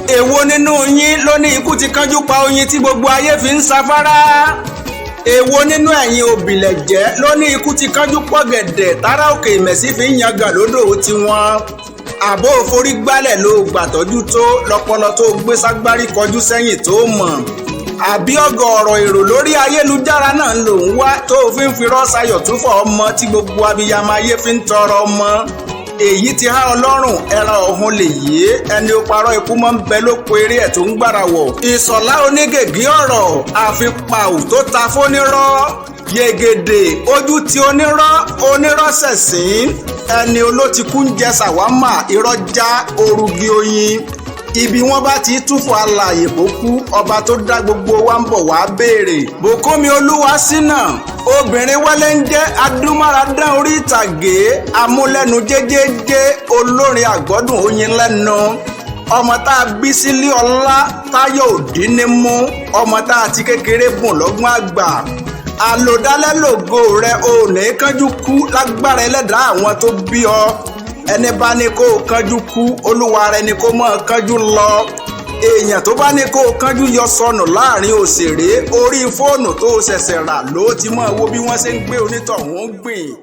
Èwo nínú yín ló ní ikú ti kánjú pa oyin tí gbogbo ayé fi ń safárá? Èwo nínú ẹ̀yin òbílẹ̀jẹ́ ló ní ikú ti kánjú pọ̀ gẹ̀dẹ̀ tára òkè ìmẹ̀sí fi ń yangàn lódò tiwọn? Àbó forí gbálẹ̀ ló gbàtọ́jú tó lọ́pọlọ tó gbé ságbárí kọjú sẹ́yìn tó mọ̀, àbí ọ̀gọ̀ọ̀rọ̀ èrò lórí ayélujára náà ló ń wá tó fi ń firọ́ sayọ̀ túfọ̀ ọmọ tí gbogbo abiyamọ ayé fi ń tọrọ ọmọ? Èyí ti há ọlọ́run ẹran ọ̀hún lè yé ẹni ó parọ́ ikú mọ́ ń bẹ lóko eré ẹ̀ tó ń gbára wọ̀. Ìsọ̀lá onígègé ọ̀rọ̀ àfipáù tó ta fónírọ́ yegede ojú ti onírọ́ onírọ́ sẹ̀sìn ẹni olótikú ń jẹ sàwámà irọ́ já orugi oyin. Ibi wọn bá ti túfọ̀ alààyè bó kú, ọba tó dá gbogbo wa ń bọ̀ wá béèrè. Bùkúnmi Olúwaṣínà, obìnrin wẹ́lẹ́ ń jẹ́ adúmáradán orí ìtàgé, amúlẹ́nu jẹ́jẹ́jẹ́, olórin àgbọ́dùn oyin lẹ́nu, ọmọ tá a bí sílé ọlá táyọ̀ òdì ní mú, ọmọ tá a ti kékeré bùn lọ́gbọ́n àgbà, àlòdálẹ́ lògo rẹ ò ní kánjú kú lágbára ẹlẹ́dàá àwọn tó bí ọ. Ẹni bá ní kó o kánjú kú, olúwa rẹ ni kó mọ́ kánjú lọ. Èèyàn tó bá ní kó o kánjú yọ sọnù láàrin òṣèré, orí fóònù tó o ṣẹ̀ṣẹ̀ rà ló ti mọ̀ wo bí wọ́n ṣe ń gbé onítọ̀hún gbìn.